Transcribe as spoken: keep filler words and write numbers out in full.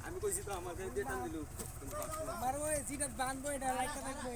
আমি কইছি তো আমাকে দিয়ে টান দিল। আমার ওই যেটা বাঁধবো, এটা লাইটটা দেখবো।